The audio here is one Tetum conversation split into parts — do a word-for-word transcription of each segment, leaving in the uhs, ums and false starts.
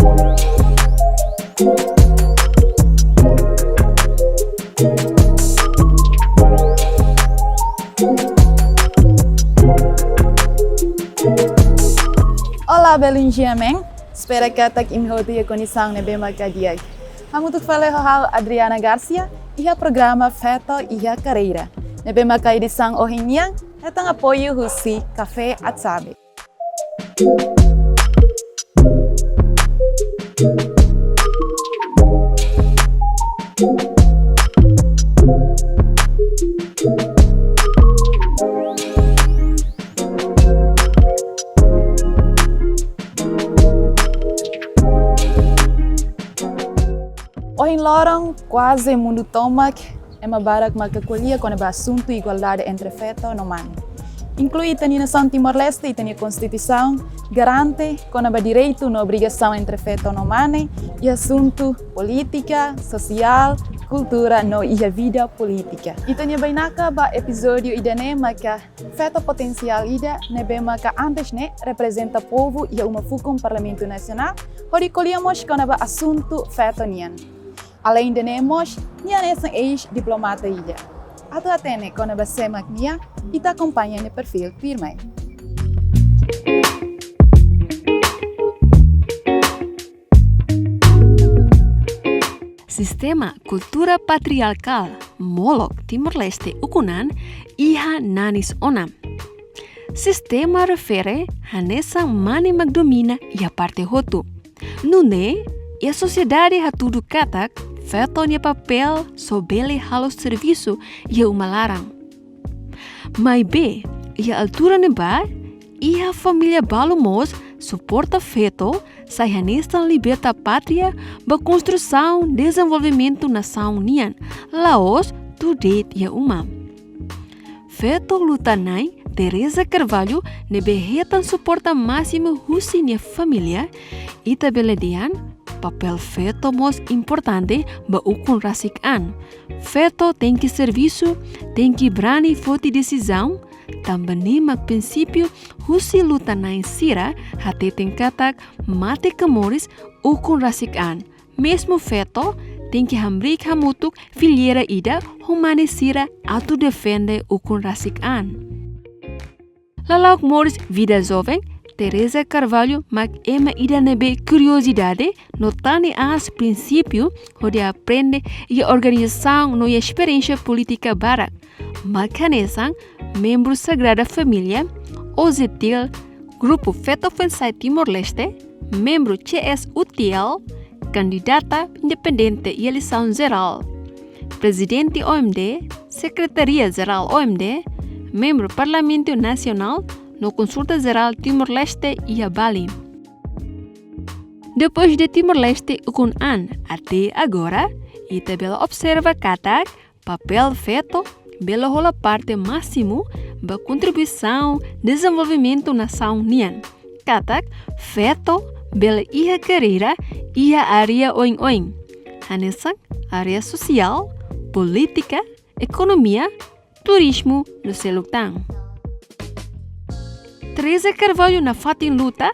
Olá, belun dia, men. Espera katak imi hotu iha kondisaun ne'ebé maka di'ak. Hamutuk fali ho ha'u Adriana Garcia, iha programa Feto iha Karreira. Ne'ebé maka edisaun ohin nian, hetan apoiu husi Café Atsabe. Ohin loron, kuaze mundu tomak, ema barak maka ko'alia kona-ba asuntu igualdade entre feto no mane. Inklui ita-nia nasaun Timor-Leste, ita-nia konstituisaun garante kona-ba direitu no obrigasaun entre feto no mane, iha asuntu polítika, sosiál, kultura no iha vida polítika. Ita-nia bainaka ba epizódiu ida-ne'e maka feto potensiál ida ne'ebé maka antes ne'e reprezenta povu iha uma fukun Parlamentu Nasionál, hodi ko'alia mós kona-ba asuntu feto nian. Aleinde ne'e mós, nia hanesan eis-diplomata ida. Atu hatene kona-ba sé mak nia, ita akompaña nia perfíl tuirmai. Sistema kultura patriarkál molok Timor-Leste ukun an iha nanis ona. Sistema refere hanesan mane mak domina iha parte hotu. Nune'e, iha sosiedade hatudu katak feto nia papél só bele halo servisu iha uma laran. Maibé, iha altura ne'ebá, iha família balu mós suporta feto sai hanesan liberta pátria ba konstrusaun dezenvolvimentu nasaun nian, la'ós tuir de'it iha uma. Feto luta-na'in Teresa Carvalho ne'ebé hetan suporta másimu husi nia família, ita bele dehan papél feto mós importante ba ukun rasik an. Feto tenke servisu, tenke brani foti desizaun, tanba ne'e mak prinsípiu husi luta-na'in sira hateten katak mate ka moris ukun rasik an. Mezmu feto tenke hamriik hamutuk fileira ida ho mane sira atu defende ukun rasik an. Lala'ok moris vida joven, Teresa Carvalho mak ema ida ne'ebé kuriosidade no tane aas prinsípiu hodi aprende iha organizasaun no iha esperiénsia polítika barak. Mak hanesan membru Sagrada Família, OJTL, Grupu Feto Foinsa'e Timor-Leste, membru CSUTL, kandidata independente iha eleisaun jerál, prezidente OMD, Sekretaria Jerál OMD, membru Parlamentu Nasionál no Konsulta Jerál Timor-Leste iha Bali. Depois de Timor-Leste ukun an até agora, ita bele observa katak papél feto bele hola parte másimu ba kontribuisaun dezenvolvimentu nasaun nian. Katak feto bele iha karreira iha área oin-oin, hanesan área sosiál, polítika, ekonomia, turizmu no seluk tan. Teresa Carvalho nafatin luta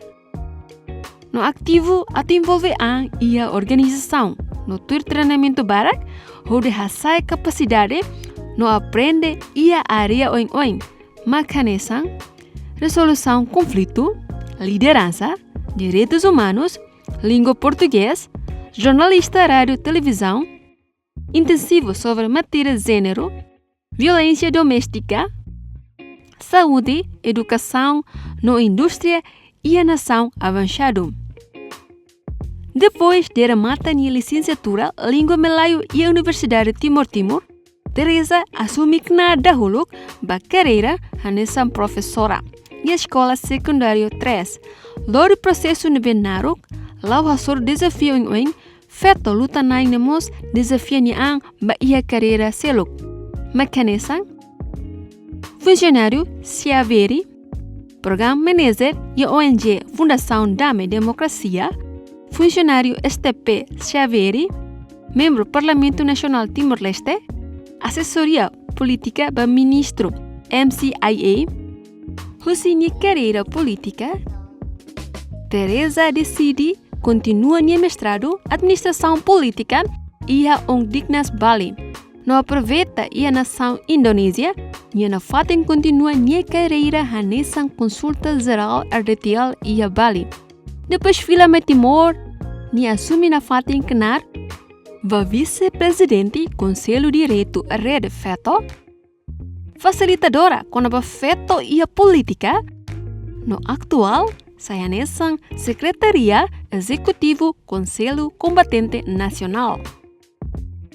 no ativu atu envolve an iha organizasaun no tuir treinamentu barak hodi hasa'e kapasidade no aprende iha área oin-oin, mak hanesan resolusaun konflitu, lideransa, direitus umanus, língua portugés, jornalista rádiu televizaun, intensivu sobre matéria jéneru, violénsia doméstika, saúde, edukasaun no indústria iha nasaun avansadu. Depois de remata nia lisensiatura Língua Malaio iha Universidade Timor Timur, Teresa asume knaar dahuluk ba karreira hanesan profesora iha Eskola Sekundáriu três. Lori prosesu ne'ebé naruk, la'o hasoru dezafiu oin-oin, feto luta-na'in ne'e mós dezafia nia an ba iha karreira seluk. Mak hanesan funsionáriu Siaveri, program manager iha ONG Fundasaun Dame Demokrasia, funsionáriu STP Siaveri, membru Parlamentu Nasionál Timor-Leste, asesoria polítika ba ministru MCIA. Husi nia karreira polítika, Teresa deside kontinua nia mestradu Administrasaun Polítika iha Undiknas Bali. No aproveita iha nasaun Indonézia, nia nafatin kontinua nia karreira hanesan konsulta jerál R D T L iha Bali. Depois fila mai Timor, nia asume nafatin knaar ba vise-prezidente Konsellu Diretu Rede Feto, fasilitadora kona-ba feto iha polítika, no atuál sai hanesan sekretária ezekutiva Konsellu Kombatente Nasionál.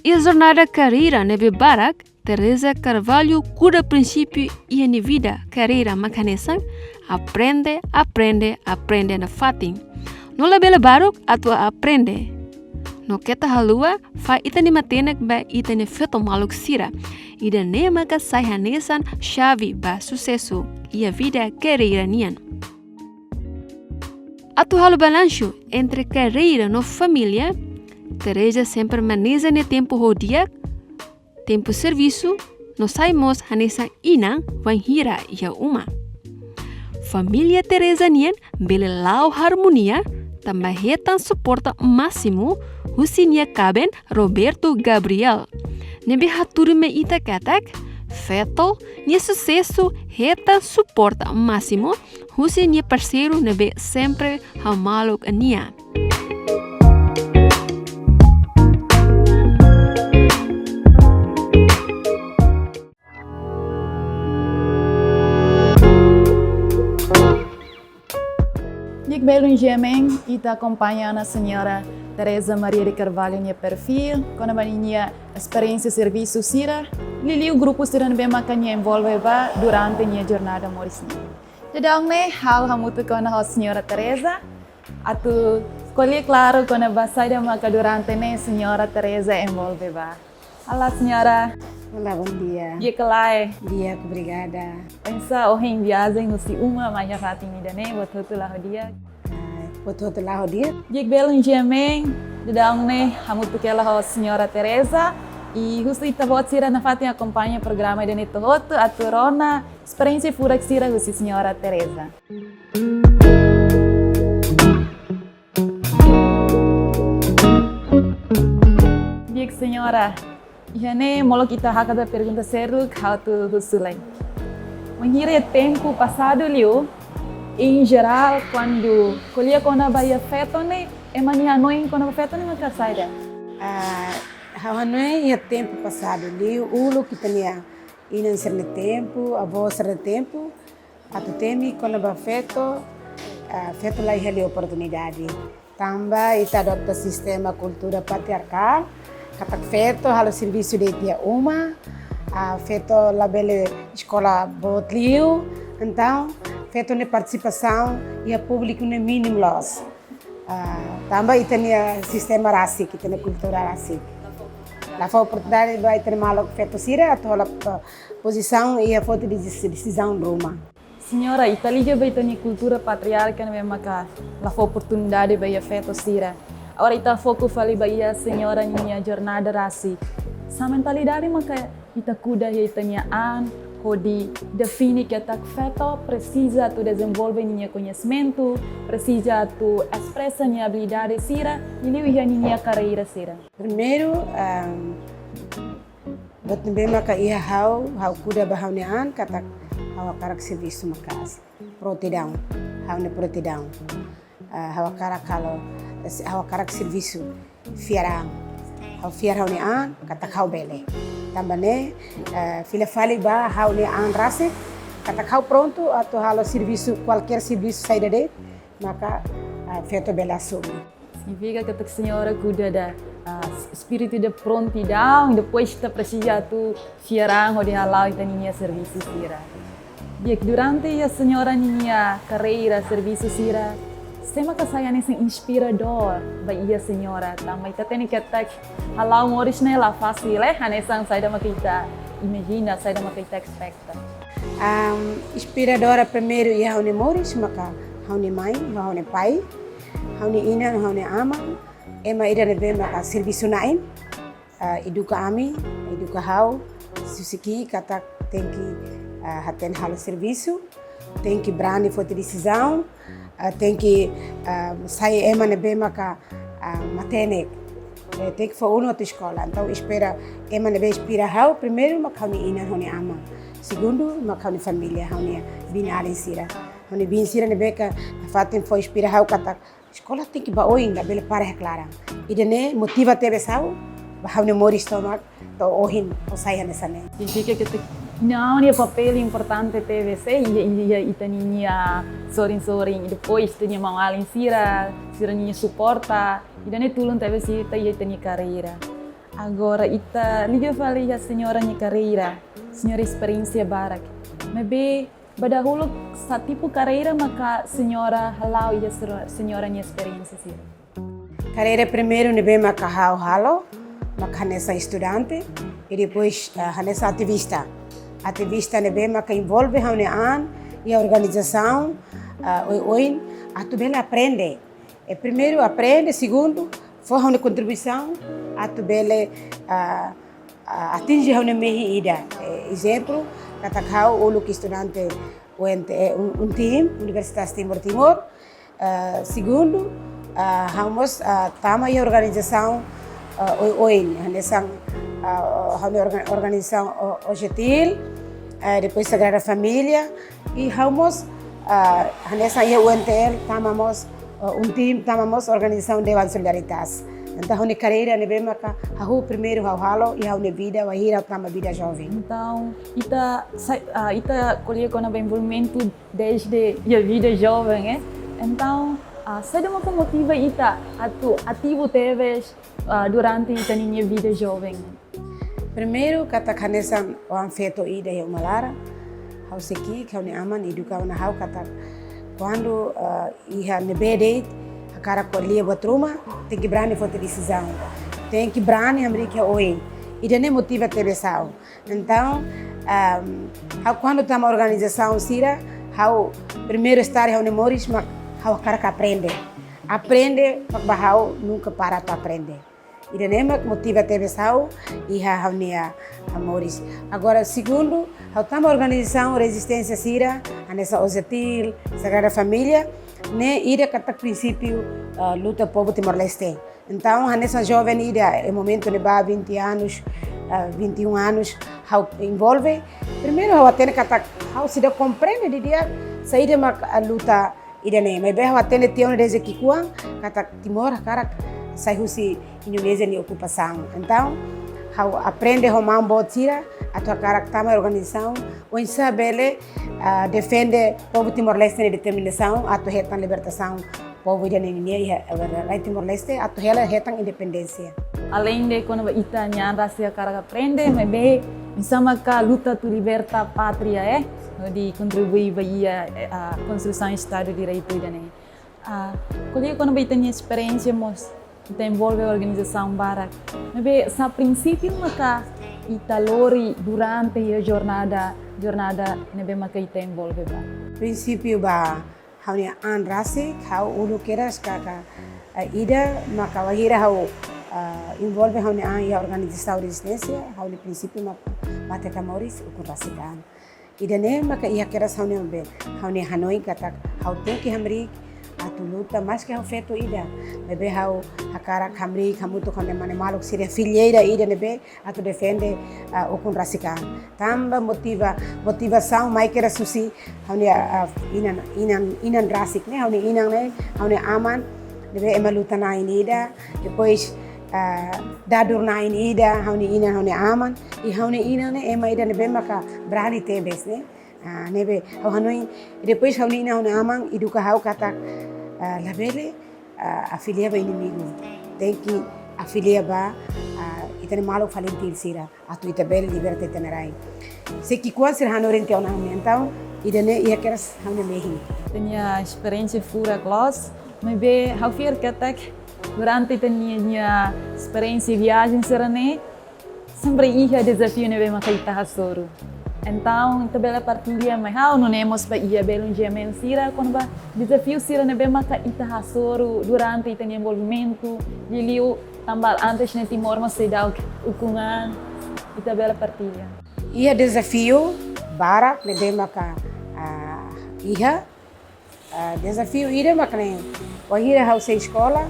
Iha jornada karreira ne'ebé barak, Teresa Carvalho kuda prinsípiu iha nia vida karreira mak hanesan aprende, aprende, aprende nafatin. No labele baruk atu aprende. No keta haluha fahe ita-nia matenek ba ita-nia feto maluk sira. Ida-ne'e maka sai hanesan xave ba susesu iha vida karreira nian. Atu halo balansu entre karreira no família, Teresa sempre maneja nia tempu ho di'ak, tempu servisu, no sai mós hanesan inan wainhira iha uma. Família Teresa nian bele la'o harmonia, tanba hetan suporta másimu husi nia kaben Roberto Gabriel. Ne'ebé hatudu mai ita katak, feto nia susesu hetan suporta másimu husi nia parseiru ne'ebé sempre hamaluk nia. Di'ak, belun G M N, ita akompaña ona Señora Teresa Maria de Carvalho nia perfíl, kona-ba ninia esperiénsia servisu sira, liuliu grupu sira ne'ebé maka nia envolve ba durante nia jornada moris nian. Daudaun ne'e, ha'u hamutuk ona ho Señora Teresa, atu ko'alia klaru kona-ba saida maka durante ne'e Señora Teresa envolve ba. Olá, senhora. Olá, bom dia. Di'ak ka lae? Di'ak, obrigada. Oinsá ohin viajen husi uma mai iha fatin ida-ne'e, buat hotu la'o di'ak? Ah, buat hotu la'o di'ak. Di'ak, belun G M N, daudaun ne'e hamutuk hela ho Señora Teresa, i husu ita-boot sira nafatin akompaña programa ida-ne'e to'o hotu atu rona esperiénsia furak sira husi Señora Teresa. Di'ak, señora, iha ne'e molok ita hakat ba pergunta seluk, ha'u atu husu lai. Wainhira iha tempu pasadu liu, em geral, kuandu ko'alia kona-ba iha feto ne'e, ema nia hanoin kona-ba feto ne'e maka saida? Ah, ha'u hanoin iha tempu pasadu liu, uluk ita-nia inan sira-nia tempu, avó sira-nia tempu, atu temi kona-ba feto, ah, feto la iha liu oportunidade. Tanba ita adota sistema kultura patriarkál, katak feto halo servisu de'it iha uma, ah, feto labele eskola boot liu, entaun feto nia partisipasaun iha públiku ne'e mínimu loos. Ah, tanba ita-nia sistema rasik, ita-nia kultura rasik. La fó oportunidade ba ita-nia maluk feto sira atu hola, ah, pozisaun iha foti desi-, desizaun ruma. Señora, ita liga ba ita-nia kultura patriarka ne'ebé maka la fó oportunidade ba iha feto sira. Agora ita foku fali ba iha señora ninia jornada rasik. Saida mentalidade maka ita kuda iha ita-nia an, hodi define katak feto presiza atu dezenvolve ninia koñesimentu, presiza atu espresa nia abilidade sira, liuliu iha ninia karreira sira. Primeiru, ah, buat ne'ebé maka iha ha'u, ha'u kuda ba ha'u-nia an, katak ha'u hakarak servisu maka'as. Prontidaun, ha'u-nia prontidaun. Ah, ha'u hakarak halo, ha'u hakarak servisu fiar an. Ha'u fiar ha'u-nia an, katak ha'u bele. Tanba ne'e, eh, fila fali ba ha'u-nia an rasik, katak ha'u prontu atu halo servisu, kualkér servisu saida de'it, maka, ah, feto bele asume. Signifika katak señora kuda da, ah, espíritu de prontidão, i depois ita presiza atu fiar an hodi hala'o ita ninia servisu sira. Di'ak, durante iha señora ninia karreira servisu sira, sé maka sai hanesan inspiradór ba iha señora, tanba ita hatene katak hala'o moris ne'e la fasil, eh, hanesan saida maka ita imajina, saida maka ita expecta. Am, inspiradora primeiru iha ha'u-nia moris maka ha'u-nia mãe, ha'u-nia pai, ha'u-nia inan, ha'u-nia aman, ema ida ne'ebé maka servisu na'in, ah, eduka ami, eduka ha'u, husi ki'ik katak tenke, ah, hatene halo servisu, tenke brani foti desizaun, Ah, tenke, ah, sai ema ne'ebé maka, ah, matenek. Eh, tenke fó ulun atu eskola. Entaun, espera, ema ne'ebé inspira ha'u, primeiru maka ha'u-nia inan, ha'u-nia aman. Segundu maka ha'u-nia família, ha'u-nia biin-alin sira. Ha'u-nia biin sira ne'ebé ka nafatin fó inspira ha'u katak eskola tenke ba oin, labele para iha klaran. Ida-ne'e motiva tebes ha'u, ba ha'u-nia moris tomak, to'o ohin, ha'u sai hanesan ne'e. Signifika katak ha'u-nia papél importante tebes, eh, iha, iha, iha ita-nia sorin-sorin, i depois ita-nia maun-alin sira, sira-nia suporta, ida-ne'e tulun tebes ita iha ita-nia karreira. Agora ita liga fali iha señora nia karreira, señora esperiénsia barak. Maibé, ba dahuluk, sá tipu karreira maka señora hala'o iha sera-, señora nia esperiénsia sira? Karreira primeiru ne'ebé maka ha'u halo, maka hanesan estudante, i depois, ah, hanesan ativista. Ativista ne'ebé maka envolve ha'u-nia an iha organizasaun, ah, oioin, atu bele aprende. Eh, primeiru aprende, segundu, fó ha'u-nia kontribuisaun, atu bele, ah, ah, atinje ha'u-nia mehi ida. Eh, ezemplu, katak ha'u uluk estudante U N T, eh, un, UNTIM, Universitas Timor Timur. Eh, segundu, ah, ha'u mós, ah, tama iha organizasaun, ah, oioin, hanesan, ah, ha'u-nia orga-, organizasaun O-, OJTIL, eh, depois Sagrada Família, i ha'u mós, ah, hanesan iha U N T L, tama mós, ah, UNTIM, tama mós organizasaun Dewan Solidaritas. Entaun, ha'u-nia karreira ne'ebé maka hahú primeiru ha'u halo iha ha'u-nia vida, wainhira ha'u tama vida joven. Entaun, ita sai, ah, ita ko'alia kona-ba envolvimentu desde iha vida joven, eh? Entaun, ah, saida maka motiva ita atu ativu tebes, ah, durante ita-nia vida joven? Primeiru, katak hanesan oan-feto ida iha uma laran, ha'u sei ki'ik, ha'u-nia aman eduka ona ha'u katak kuandu, ah, iha ne'ebé de'it, hakarak ko'alia buat ruma, tenke brani foti desizaun. Tenke brani hamriik iha oin. Ida-ne'e motiva tebes ha'u. Entaun, ehm, ha'u kuandu tama organizasaun sira, ha'u primeiru estar ha'u-nia moris mak ha'u hakarak aprende. Aprende, mak ba ha'u nunka para atu aprende. Ida-ne'e mak motiva tebes ha'u iha ha'u-nia, ah, moris. Agora, segundu, ha'u tama organizasaun rezisténsia sira, hanesan OJTIL, Sagrada Família, ne'e ida katak prinsípiu, ah, luta povu Timor-Leste. Entaun, hanesan joven ida, iha momentu ne'ebá vinte anos, ah, vinte e um anos, ha'u envolve. Primeiru, ha'u hatene katak ha'u seidauk komprende didi'ak saida mak, ah, luta ida-ne'e. Maibé ha'u hatene tiha ona desde ki'ikoan, katak Timor hakarak sai husi Indonézia nia okupasaun. Entaun, ha'u aprende ho maun boot sira, atu hakarak tama organizasaun, oinsá bele, ah, defende povu Timor-Leste nia determinasaun, atu hetan libertasaun povu ida-ne'e nian iha, eh, rai Timor-Leste, atu hela hetan independénsia. Aleinde kona-ba ita-nia an rasik hakarak aprende, maibé oinsá maka luta atu liberta pátria, eh, hodi kontribui ba iha, eh, ah, konstrusaun Estadu Direitu ida-ne'e. Ah, ko'alia kona-ba ita-nia esperiénsia mós, ita envolve organizasaun barak. Maibé sá prinsípiu maka ita lori durante iha jornada, jornada ne'ebé maka ita envolve ba? Prinsípiu ba ha'u-nia an rasik, ha'u uluk kedas kaka, eh, ida maka wainhira ha'u, eh, envolve ha'u-nia an iha organizasaun rezisténsia, ha'u-nia prinsípiu maka mate ka moris, ukun rasik an. Ida-ne'e maka iha kedas ha'u-nia be, ha'u-nia hanoin katak ha'u tenke hamriik atu luta maski ha'u feto ida. Maibé ha'u hakarak hamriik hamutuk ho ha'u-nia mane maluk sira, fileira ida ne'ebé atu defende, ah, ukun rasik an. Tanba motiva, motivasaun mai kedas husi ha'u-nia, ah, inan, inan, inan rasik ne'e, ha'u-nia inan ne'e, ha'u-nia aman, ne'ebé ema luta-na'in ida, depois, ah, dadur-na'in ida, ha'u-nia inan, ha'u-nia aman, i ha'u-nia inan ne'e ema ida ne'ebé maka brani tebes ne'e. Ah, ne'ebé ha'u hanoin, depois ha'u-nia inan, ha'u-nia aman eduka ha'u katak, ah, labele, ah, afilia ba inimigu. Tenke afilia ba, ah, ita-nia maluk FALINTIL sira, atu ita bele liberta ita-nia rai. Sei ki'ikoan sira hanorin tiha ona ami, entaun ida-ne'e iha kedas ha'u-nia mehi. Ita-nia esperiénsia furak loos, maibé ha'u fiar katak durante ita-nia, nia esperiénsia viajen sira-ne'e, sempre iha dezafiu ne'ebé maka ita hasoru. Entaun, ita bele partilla mai ha'u, nune'e mós ba iha belun G M N sira, kona-ba dezafiu sira ne'ebé maka ita hasoru durante ita-nia envolvimentu, liuliu tanba antes ne'e Timor mós seidauk ukun an, ita bele partilla. Iha dezafiu barak ne'ebé maka, ah, iha, Ah, dezafiu ida mak ne'e, wainhira ha'u sei eskola,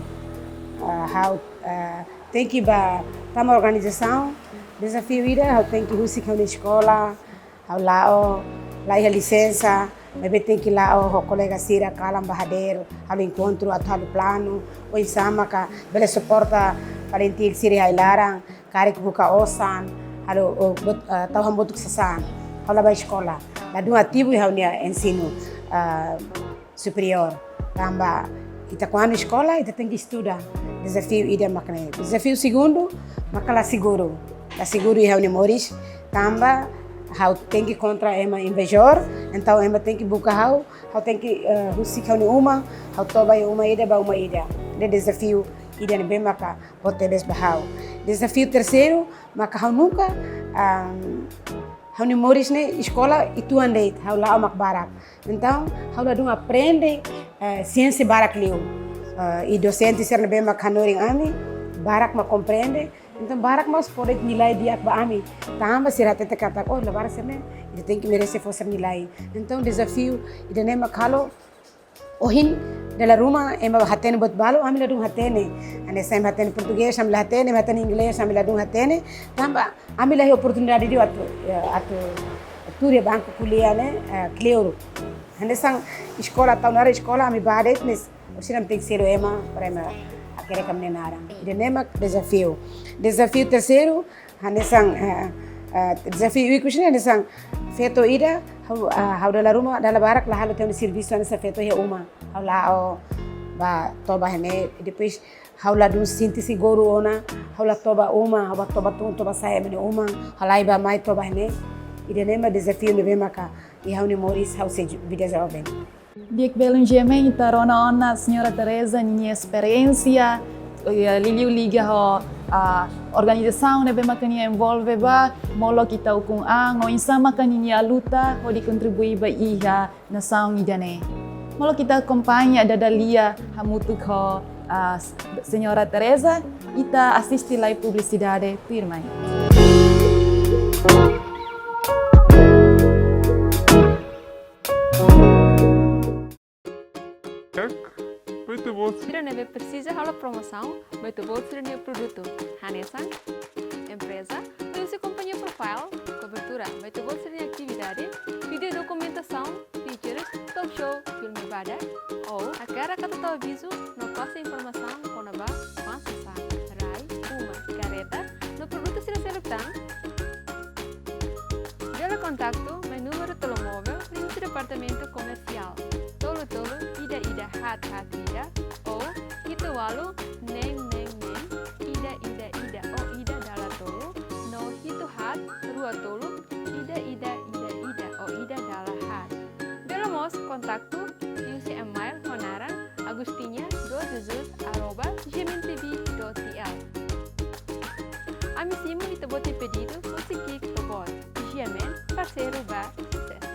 ah, ha'u, ah, tenke bá tama organizasaun. Dezafiu ida, ha'u tenke husik ha'u-nia eskola, ha'u la'o, la iha lisensa, maibé tenke la'o ho kolega sira kalan bá hadeer, halo enkontru atu halo planu, oinsá maka bele suporta falintil sira iha ai-laran, karik buka osan, halo, o, bot-, ah, tau hamutuk sasán. Ha'u la bá eskola, ladún ativu iha ha'u-nia ensinu, ah, superiór. Tanba ita kuandu eskola, ita tenke estuda. Dezafiu ida mak ne'e. Dezafiu segundu, maka la seguru. La seguru iha ha'u-nia moris, tanba ha'u tenke kontra ema invejor, entaun ema tenke buka ha'u, ha'u tenke, eh, husik ha'u-nia uma, ha'u toba iha uma ida ba uma ida. Ne'e dezafiu ida ne'ebé maka boot tebes ba ha'u. Dezafiu terseiru, maka ha'u nunka, ah, ha'u-nia moris ne'e eskola uitoan de'it, ha'u la'o mak barak. Entaun, ha'u ladún aprende, eh, siénsia barak liu. Eh, i dosente sira ne'ebé mak hanorin ami, barak mak komprende. Entaun, barak mak fó de'it nilai di'ak ba ami. Tanba sira hatete katak, oh, labarik sira-ne'e, ita tenke merese fó sira nilai. Entaun, dezafiu ida-ne'e mak halo, ohin, dala ruma, ema hatene buat balu, ami ladún hatene. Hanesan ema hatene portugés, ami la hatene, ema hatene inglés, ami ladún hatene. Tanba, ami la iha oportunidade ida atu, eh, atu, atu tuur iha banku ko'alia ne'e, eh, kleur. Hanesan eskola, tau naran eskola, ami bá de'it, mas, orsida ami tenke selu ema, para ema hakerek ami-nia naran. Ida-ne'e mak dezafiu. Dezafiu terseiru, hanesan, eh, eh, dezafiu ikus ne'e hanesan feto ida, ha'u, ah, ha'u dala ruma, dala barak la halo tiha ona servisu hanesan feto iha uma. Ha'u la'o bá toba iha ne'e, depois ha'u ladún sente seguru ona, ha'u la toba uma, ha'u bá toba tun, toba sa'e ema nia uma, ha'u la'o bá mai toba iha ne'e. Ida-ne'e mak dezafiu ne'ebé maka iha ha'u-nia moris ha'u sei ju-, vida joven. Di'ak belun G M N, ita rona ona Señora Teresa ninia esperiénsia, eh, liuliu liga ho, ah, organizasaun ne'ebé maka nia envolve ba, molok ita ukun an, oinsá maka ninia luta hodi kontribui ba iha nasaun ida-ne'e. Molok ita akompaña dada lia hamutuk ho, ah, Señora Teresa, ita asiste lai publisidade tuirmai. Ek, ba ita-boot sira ne'ebé presiza halo promosaun ba ita-boot sira-nia produtu. Hanesan, empreza, liuhusi kompañia profile, kobertura ba ita-boot sira-nia atividade, vídeo dokumentasaun, features, talk show, filme badak, ou hakarak atu tau avizu no pasa informasaun kona-ba fa'an sasán, rai, uma, karreta, no produtu sira seluk tan? Bele kontaktu mai númeru telemóvel liuhusi Departamentu Komersiál, tolu tolu ida ida haat haat ida, ou hitu ualu neen neen neen ida ida ida o ida dala tolu, no hitu haat rua tolu ida ida ida ida o ida dala haat. Bele mós kontaktu liuhusi email ho naran agustinha dos jesus arroba gmntv dot tl. Ami simu ita-boot nia pedidu husi Kick Robot. G M N, parseiru ba susesu.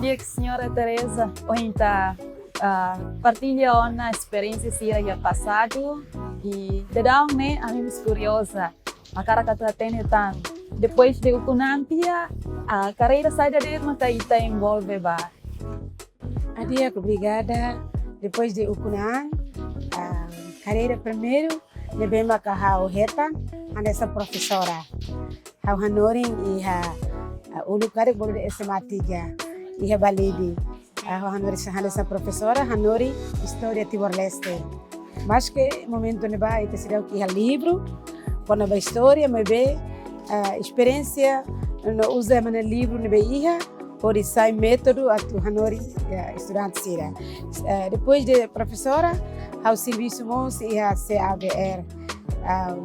Di'ak, Señora Teresa, ohin ita, ah, partilla ona esperiénsia sira iha pasadu, i daudaun ne'e ami mós kurioza, hakarak atu hatene tan. Depois de ukun an tiha, ah, karreira saida de'it maka ita envolve ba? Di'ak, obrigada. Depois de ukun an, ah, karreira primeiru ne'ebé maka ha'u hetan hanesan profesora. Ha'u hanorin iha, ah, uluk karik bolu de'it S M A tiga, iha Balide. Ah, ha'u hanorin hanesan profesora, hanorin istória Timor-Leste. Maske momentu ne'ebá ita seidauk iha livru kona-ba istória, maibé, ah, esperiénsia no uza ema nia livru ne'ebé iha, hodi sai métodu atu hanorin, eh, estudante sira. Eh, depois de profesora, ha'u servisu mós iha C A V R. Ah,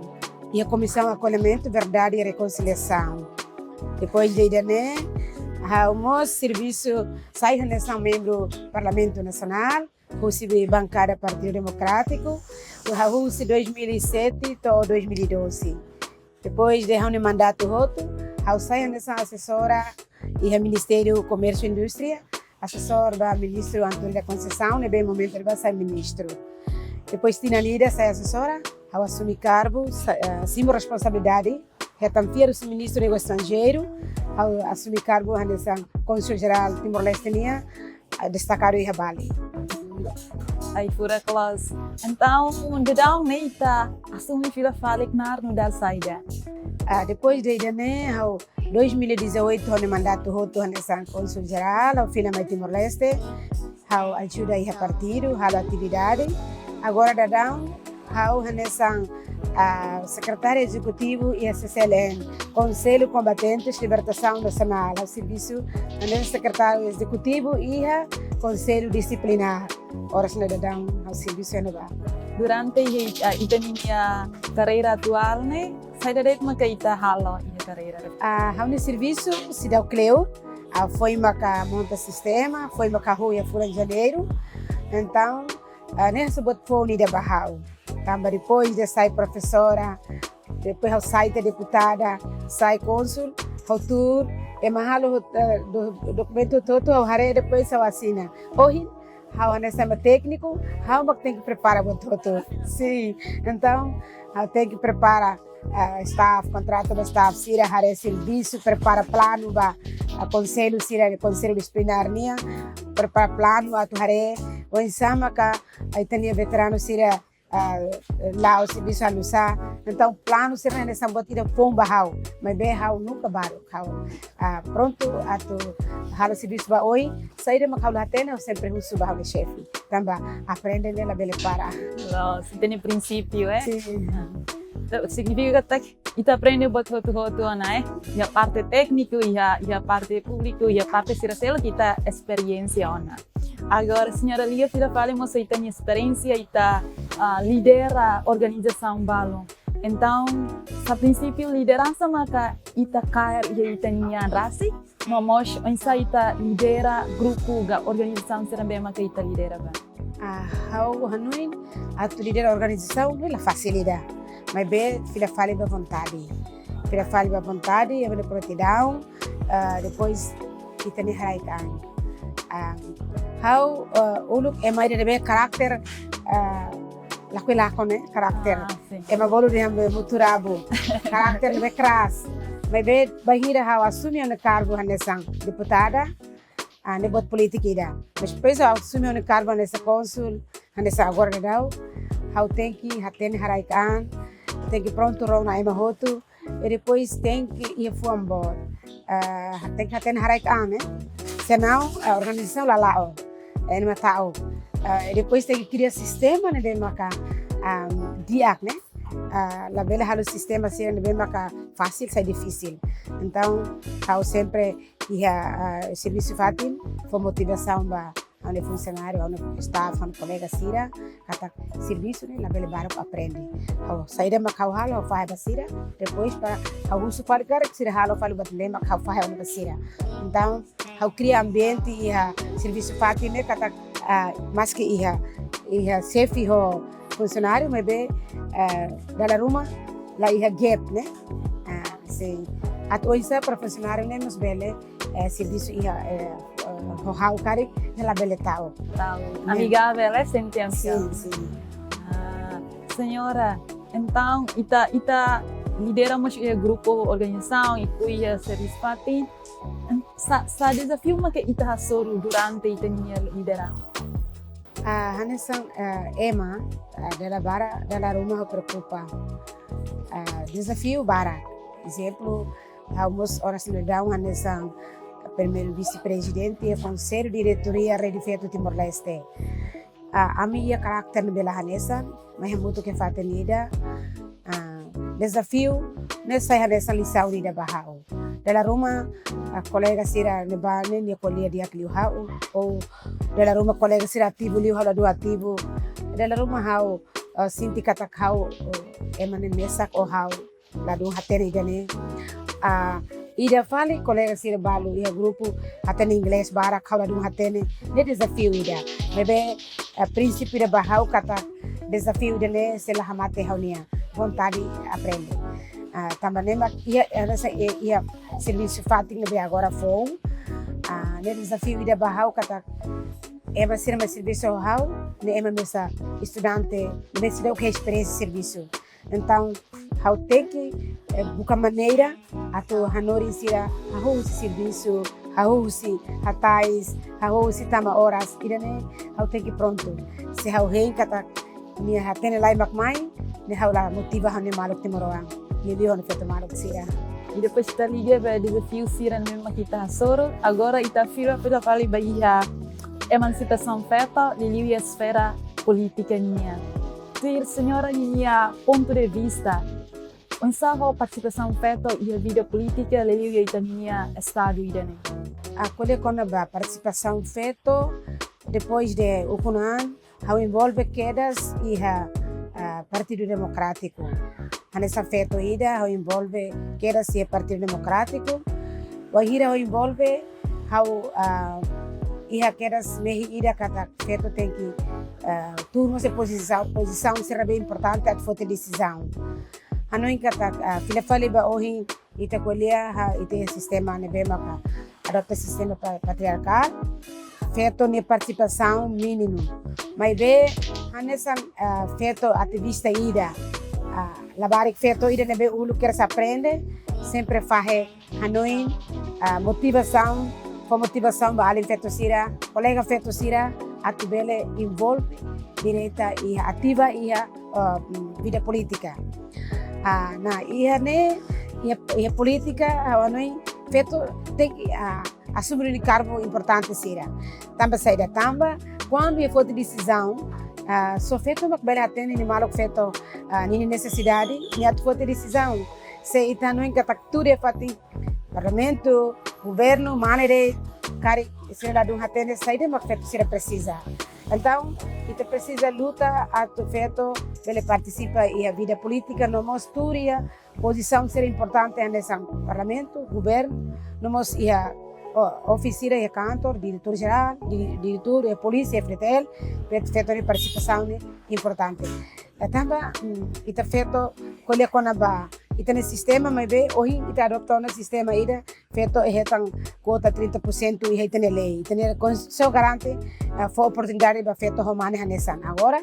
iha Komisaun Akollimentu, Verdade e Rekonsiliasaun. Depois de ida-ne'e, ha'u mós servisu sai hanesan membru Parlamentu Nasionál, husi bankada Partidu Demokrátiku, ha'u husi dois mil e sete to'o dois mil e doze. Depois de ha'u-nia mandatu hotu, ha'u sai hanesan asesora iha Ministériu Komérsiu Indústria, asesór ba Ministru António da Conceição, ne'ebé momentu ne'ebá sai ministru. Depois tinan ida sai asesora, ha'u asume kargu, sa-, eh, simu responsabilidade, hetan fiar husi Ministru Negósiu Estranjeiru, ha'u asume kargu hanesan Kónsul Jerál Timor-Leste nian, eh, destakadu iha Bali. Ai, furak loos. Entaun, daudaun ne'e ita asume fila fali knaar nu'udar saida? Ah, depois de ida-ne'e, ha'u dois mil e dezoito, ha'u-nia mandatu hotu hanesan Kónsul Jerál, ha'u fila mai Timor-Leste, ha'u ajuda iha partidu, halo atividade. Agora daudaun, ha'u hanesan, ah, sekretária ezekutiva iha C C L N, Konsellu Kombatentes Libertasaun Nasionál, ha'u servisu hanesan sekretária ezekutiva iha Konsellu Disiplinár. Oras ne'e daudaun ha'u servisu iha ne'ebá. Durante iha, ah, ita-nia karreira atuál ne'e, saida de'it maka ita halo iha karreira? Ah, ha'u-nia servisu seidauk kleur, ah, foin maka monta sistema, foin maka hahú iha fulan Janeiru. Entaun, ah, ne'e hanesan buat foun ida ba ha'u. Tanba depois de sai profesora, depois ha'u sai tiha deputada, sai kónsul, ha'u tuur, ema halo, eh, do-, dokumentu hotu-hotu ha'u haree, depois ha'u asina. Ohin, ha'u hanesan ema tékniku, ha'u mak tenke prepara buat hotu. Sin, entaun, ha'u tenke prepara, ah, staff, kontratu ba staff sira, haree servisu, prepara planu ba, ah, konsellu sira, konsellu disiplinár nian, prepara planu atu haree oinsá maka ita-nia veteranu sira, ah, la'o servisu halo nu'usá. Entaun planu sira hanesan buat ida foun ba ha'u, maibé ha'u nunka baruk, ha'u, ah, prontu atu halo servisu ba oin, saida mak ha'u la hatene, ha'u sempre husu ba ha'u-nia xefe. Tanba aprende ne'e labele para. Loos, ita-nia prinsípiu, eh? Sin. Ah. Entaun, signifika katak ita aprende buat hotu-hotu ona, eh? Iha parte tékniku, iha, iha parte públiku, iha parte sira seluk ita esperiénsia ona. Agora, señora Lia, fila fali mós ita-nia esperiénsia, ita, ah, lidera organizasaun balu. Entaun, sá prinsípiu lideransa maka ita kaer iha ita-nia an rasik, no mós oinsá ita lidera grupu ka organizasaun sira ne'ebé maka ita lidera ba? Ah, ha'u hanoin atu lidera organizasaun ne'e la fasil ida. Maibé fila fali ba vontade. Fila fali ba vontade, iha prontidão, ah, depois ita-nia haraik an. Ah, ha'u, ah, uluk ema ida ne'ebé karakter, ah, lakohi lakon, eh, karakter. Ah, sin. Ema bolu dehan be mutu rabu. Karakter ne'ebé keras. Maibé bainhira ha'u asume ha'u-nia kargu hanesan deputada, ah, ne'e buat polítika ida. Mas depois ha'u asume ha'u-nia kargu hanesan kónsul, hanesan agora daudaun, ha'u tenke hatene haraik an, tenke prontu rona ema hotu, i depois tenke iha fuan boot. Ah, tenke hatene haraik an, eh? Senão, ah, organizasaun la la'o. Eh, ne'e mak ta'uk. Ah, i depois tenke kria sistema ne'ebé maka, ah, di'ak, ne'e? Ah, labele halo sistema sira ne'ebé maka fasil sai difisil. Entaun, ha'u sempre iha, ah, servisu fatin, fó motivasaun ba ha'u-nia funsionáriu, ha'u-nia staff, ha'u-nia kolega sira, katak servisu ne'e labele baruk aprende. Ha'u, saida mak ha'u halo, ha'u fahe ba sira, depois para ha'u husu fali karik sira halo fali buat ne'ebé mak ha'u fahe ona ba sira. Entaun, ha'u kria ambiente iha servisu fatin ne'e katak, ah, maski iha, iha xefe ho funsionáriu, maibé, ah, dala ruma la iha gap, ne'e? Ah, sin. Atu oinsá para funsionáriu ne'e mós bele, eh, servisu iha, eh, eh, ho ha'u karik, ne'e labele ta'uk. Ta'uk. Ne'e. Amigável, eh, sentensa. Sin, sin. Ah, señora, entaun, ita, ita lidera mós iha grupu organizasaun, i ku iha servisu fatin. Sá, sá dezafiu maka ita hasoru durante ita-nia lideransa? Ah, hanesan, ah, ema, ah, dala barak, dala ruma ha'u preokupa. Ah, dezafiu barak. Ezemplu, ha'u mós oras ne'e daudaun hanesan primeiru vise-prezidente iha Konsellu Diretoria Rede Feto Timor-Leste. Ah, ami iha karakter ne'ebé la hanesan, maibé hamutuk iha fatin ida. Ah, dezafiu ne'e sai hanesan lisaun ida ba ha'u. Dala ruma, ah, kolega sira ne'ebá ne'e nia ko'alia di'ak liu ha'u, ou dala ruma kolega sira ativu liu ha'u ladún ativu. Dala ruma ha'u, eh, sente katak ha'u, eh, ema ne'e mesak ou ha'u ladún hatene ida-ne'e. Ah, ida fali kolega sira balu iha grupu hatene inglés barak ha'u ladún hatene. Ne'e dezafiu ida. Maibé, eh, prinsípiu ida ba ha'u katak dezafiu ida-ne'e sei la hamate ha'u-nia vontade aprende. Ah, tanba ne'e mak iha, eh, hanesan, eh, iha servisu fatin ne'ebé agora foun. Ah, ne'e dezafiu ida ba ha'u katak ema sira mai servisu ho ha'u, ne'e ema mesak estudante, ne'e seidauk iha esperiénsia servisu. Entaun, ha'u tenke, eh, buka maneira atu hanorin sira hahú husi servisu, hahú husi hatais, hahú husi tama oras, ida-ne'e ha'u tenke prontu. Se ha'u hein katak nia hatene lai mak mai, ne'e ha'u la motiva ha'u-nia maluk timoroan, liuliu ha'u-nia feto maluk sira. I depois ita liga ba dezafiu sira ne'ebé mak ita hasoru, agora ita fila fila fali ba iha emansipasaun feto, liuliu iha esfera polítika nian. Tuir señora ninia pontu de vista, oinsá ho partisipasaun feto iha vida polítika, liuliu iha ita-nia estadu ida-ne'e? Ah, ko'alia kona-ba partisipasaun feto, depois de ukun an, ha'u envolve kedas iha, ah, Partidu Demokrátiku. Hanesan feto ida, ha'u envolve kedas iha Partidu Demokrátiku. Wainhira ha'u envolve, ha'u, ah, iha kedas mehi ida katak feto tenke, ah, tuur mós iha pozisaun, pozisaun sira ne'ebé importante atu foti desizaun. Hanoin katak, ah, fila fali ba ohin ita ko'alia, ah, ita iha sistema ne'ebé maka adota sistema pa-, patriarkál. Feto nia partisipasaun mínimu. Maibé, hanesan, ah, feto ativista ida, ah, labarik feto ida ne'ebé uluk kedas aprende, sempre fahe hanoin, ah, motivasaun, fó motivasaun ba alin feto sira, kolega feto sira, atu bele envolve direta iha, ativa iha, ah, vida polítika. Ah, nah, iha ne'e, iha, iha polítika, ah, hanoin feto tenke, ah, asume ninia kargu importante sira. Tanba saida? Tanba kuandu iha foti desizaun, ah, só feto mak bele hatene ninia maluk feto, ah, ninia nesesidade, nia atu foti desizaun. Se ita hanoin katak tuir iha fatin parlamentu, governu, mane de'it, karik sira ladún hatene saida mak feto sira presiza. Entaun, ita presiza luta atu feto bele partisipa iha vida polítika, no mós tuur iha pozisaun sira importante hanesan parlamentu, governu, no mós iha, o, ofísiu sira iha kantor, diretór jerál, di-, diretór, eh, polísia, F-FDTL, feto, feto nia partisipasaun ne'e importante. Eh, tanba, mm, ita feto ko'alia kona-ba ita-nia sistema, maibé ohin ita adota ona sistema ida, feto hetan kuota trinta por cento iha ita-nia lei. Ita-nia Konstituisaun garante, eh, fó oportunidade ba feto ho mane hanesan. Agora,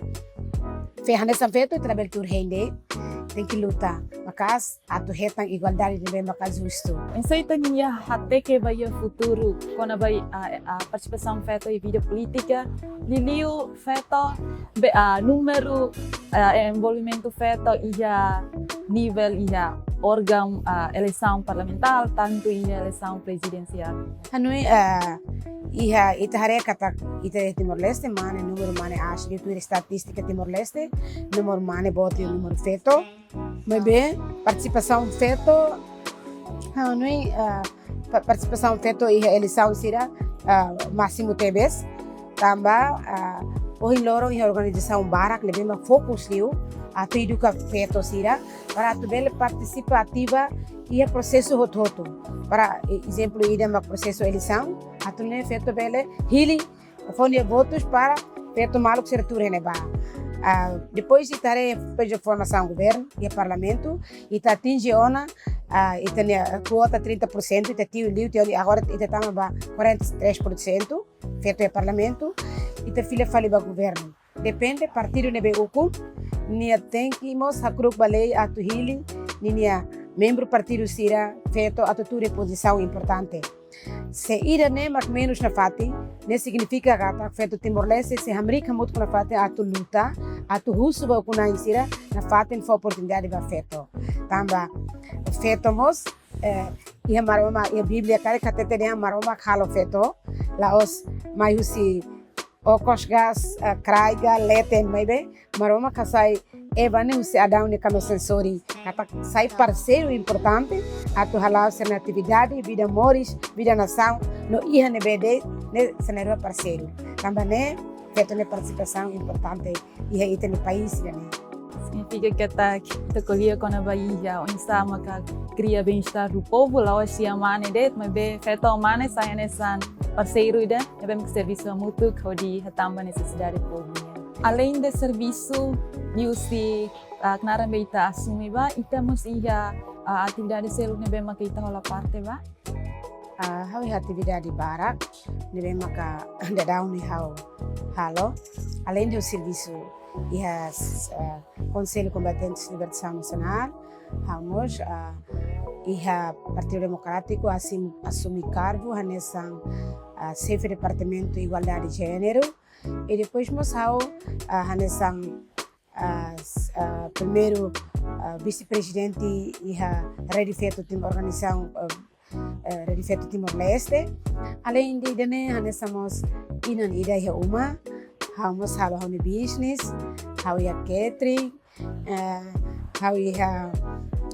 fe-, hanesan feto ita labele tuur hein de'it, tenke luta maka'as atu hetan igualdade ne'ebé maka justu. Oinsá ita-nia hateke ba iha futuru kona-ba, ah, ah, partisipasaun feto iha vida polítika, liuliu feto, be, ah, númeru, ah, envolvimentu feto iha nivel iha órgaun, ah, eleisaun parlamentár, tantu iha eleisaun prezidensiál? Hanoin, ah, iha ita haree katak ita Timor-Leste, mane númeru mane aas liu tuir estatístika Timor-Leste, númeru mane boot liu númeru feto. Maibé, partisipasaun feto, hanoin, ah, pa-, partisipasaun feto iha eleisaun sira, ah, másimu tebes. Tanba, ah, ohin loron iha organizasaun barak ne'ebé mak fokus liu atu eduka feto sira para atu bele partisipa ativa iha prosesu hotu-hotu. Para, e-, ezemplu ida mak prosesu eleisaun, atu nune'e feto bele hili fó nia votus para feto maluk sira tuur iha ne'ebá. Ah, depois ita haree iha formasaun governu, iha parlamentu, ita atinje ona, ah, ita-nia kuota trinta por cento, ita tiu liu, tiu liu, agora ita tama ba quarenta e três por cento feto iha parlamentu, ita fila fali ba governu. Depende partidu ne'ebé ukun, nia tenke mós hakru'uk ba lei atu hili ninia membru partidu sira feto atu tuur iha pozisaun importante. Se ida-ne'e mak menus nafatin, ne'e signifika katak feto Timor-Leste sei hamriik hamutuk nafatin atu luta, atu husu ba ukun-na'in sira nafatin fó oportunidade ba feto. Tanba feto mós, eh, iha Maromak, iha Bíblia karik hatete dehan Maromak halo feto, la'ós mai husi okos, gás, eh, kraik ka leten, maibé Maromak hasai Eva ne'e husi Adão nia kamisaun sorin. Katak sai parseiru importante atu hala'o sira-nia atividade, vida moris, vida nasaun, no iha ne'ebé de'it, ne'e sira na'in-rua parseiru. Tanba ne'e, feto nia partisipasaun importante iha ita-nia país ida-ne'e. Signifika katak ita ko'alia kona-ba iha oinsá maka kria bem-estar do povo, la'ós iha mane de'it, maibé feto ho mane sai hanesan parseiru ida ne'ebé mak servisu hamutuk hodi hatán ba nesesidade povu nian. Aleinde servisu liuhusi, ah, knaar ne'ebé ita asume ba, ita mós iha, ah, atividade seluk ne'ebé maka ita hola parte ba? Ah, ha'u iha atividade barak ne'ebé maka daudaun ne'e ha'u halo. Aleinde servisu iha, ah, Konsellu Kombatentes Libertasaun Nasionál, ha'u mós, ah, iha Partidu Demokrátiku asim-, asume kargu hanesan, ah, xefe Departamentu Igualdade Jéneru. I depois mós ha'u, ah, hanesan, ah, s-, ah, primeiru, ah, vise-prezidente iha Rede Feto Tim-, organizasaun, ah, eh, Rede Feto Timor-Leste. Aleinde ida-ne'e, hanesan mós inan ida iha uma, ha'u mós halo ha'u-nia bisnis, ha'u iha catering, eh, ha'u iha,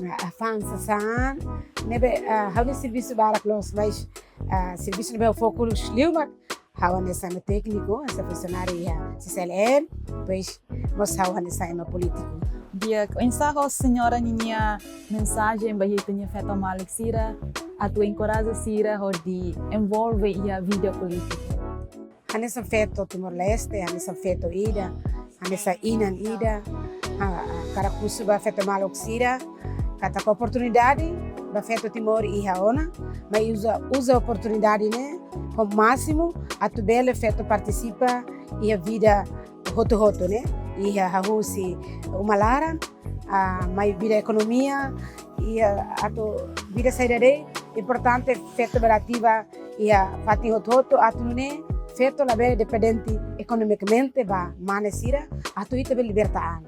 eh, afansa saan, ne'ebé, eh, ha'u-nia servisu barak loos, mas, eh, servisu ne'ebé fokus liu mak ha'u hanesan tékniku, hanesan funsionáriu iha C C L N, depois mós ha'u hanesan ema polítiku. Di'ak, oinsá ho señora ninia mensajen ba ita-nia feto maluk sira, atu enkoraja sira hodi envolve iha vida polítika? Hanesan feto Timor-Leste, hanesan feto ida, hanesan inan ida, ha, ha, hakarak husu ba feto maluk sira katak oportunidade ba feto Timor iha ona, mai uza, uza oportunidade ne'e ho másimu atu bele feto partisipa iha vida hotu-hotu ne'e, iha hahú husi uma laran, ah, mai vida ekonomia, iha atu vida saida de'it, importante feto bele ativa iha fatin hotu-hotu atu nune'e feto labele dependente ekonomikamente ba mane sira, atu ita bele liberta an.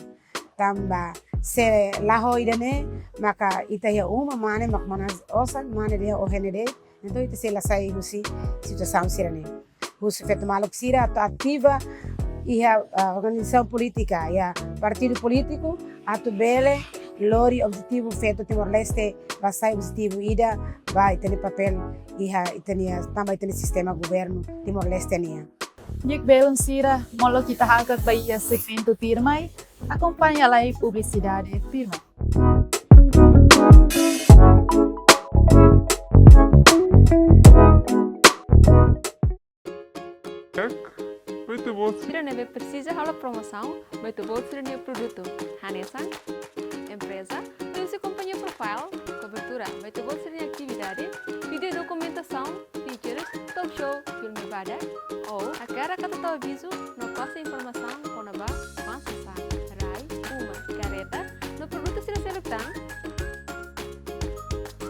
Tanba se la ho ida-ne'e, maka ita iha uma mane mak manán osan, mane dehan ohin ne'e de'it, entaun ita sei la sai husi situasaun sira-ne'e. Husu feto maluk sira atu ativa iha, ah, organizasaun polítika, iha partidu polítiku, atu bele lori objetivu feto Timor-Leste, ba sai objetivu ida, ba ita-nia papél iha ita-nia, tanba ita-nia sistema governu Timor-Leste nian. Di'ak belun sira, molok ita hakat ba iha segmentu tuirmai, akompaña lai publisidade tuirmai. Di'ak, ba ita-boot sira ne'ebé presiza halo promosaun ba ita-boot sira-nia produtu, hanesan empreza, liuhusi kompañia profile, kobertura ba ita-boot sira-nia atividade, vídeo dokumentasaun, features, talk show, filme badak, ou hakarak atu tau avizu no pasa informasaun kona-ba afansa saan, rai, uma, karreta, no produtu sira seluk tan?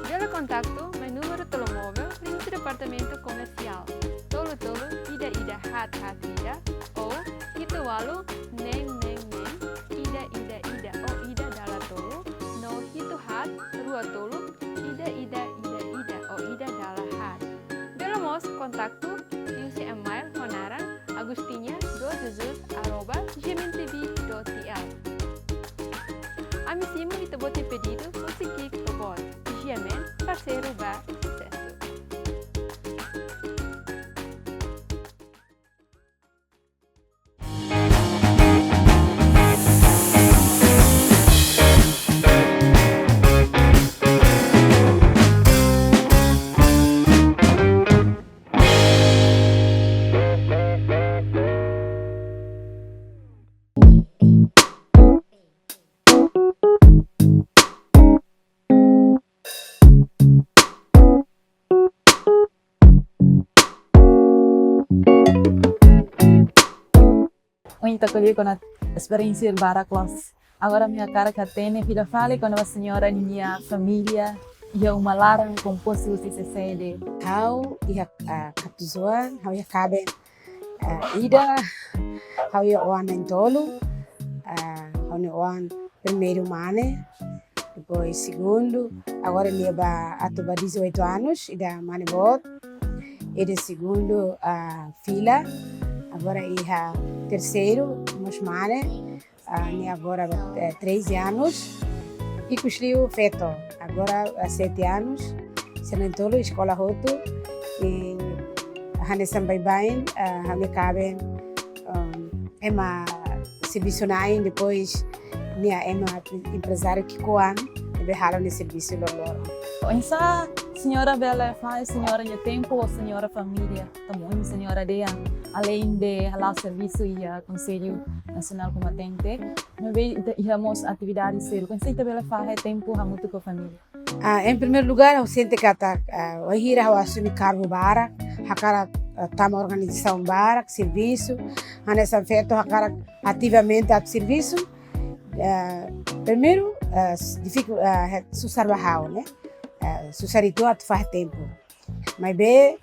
Bele kontaktu mai númeru telemóvel liuhusi Departamentu Komersiál, tolu tolu ida ida haat haat ida, ou hitu ualu neen neen neen ida ida ida ou ida dala tolu, no hitu haat rua tolu ida ida ida ida ou ida dala haat. Bele mós kontaktu liuhusi email ho naran agustinha dos jesus arroba G M N T V dot T L. Ami simu ita-boot nia pedidu husi ki'ik to'o boot. G M N, parseiru ba susesu. Ohin ita ko'alia kona esperiénsia barak loos. Agora ami hakarak hatene fila fali kona-ba señora ninia família iha uma laran kompostu husi sé-sé de'it. Ha'u iha, ah, katuas-oan, ha'u iha kaben, ah, ida, ha'u iha oan na'in-tolu, ah, ha'u-nia oan primeiru mane, depois segundu, agora nia ba atu ba dezoito anos, ida mane boot, ida segundu, ah, fila, agora iha terseiru, mós mane, ah, nia agora, eh, treze anos, ikus liu feto, agora, ah, sete anos, sira na'in-tolu eskola hotu, i hanesan baibain, ah, ha'u-nia kaben, um, ema servisu na'in, depois nia ema emprezáriu ki'ikoan ne'ebé halo nia servisu loroloron. Oinsá señora bele fahe señora nia tempu ho señora família? Tanba ohin señora dehan, aleinde hala'o servisu iha Konsellu Nasionál Kombatente, maibé ita iha mós atividade seluk. Oinsá ita bele fahe tempu hamutuk ho família? Ah, em primeiro lugar, ha'u sente katak, ah, wainhira ha'u asumi kargu barak, hakarak, ah, tama organizasaun barak, servisu, hanesan feto hakarak ativamente atu servisu. Ah, primeiru, ah, difiku-, ah, susar ba ha'u, ne'e? Ah, susar uitoan atu fahe tempu. Maibé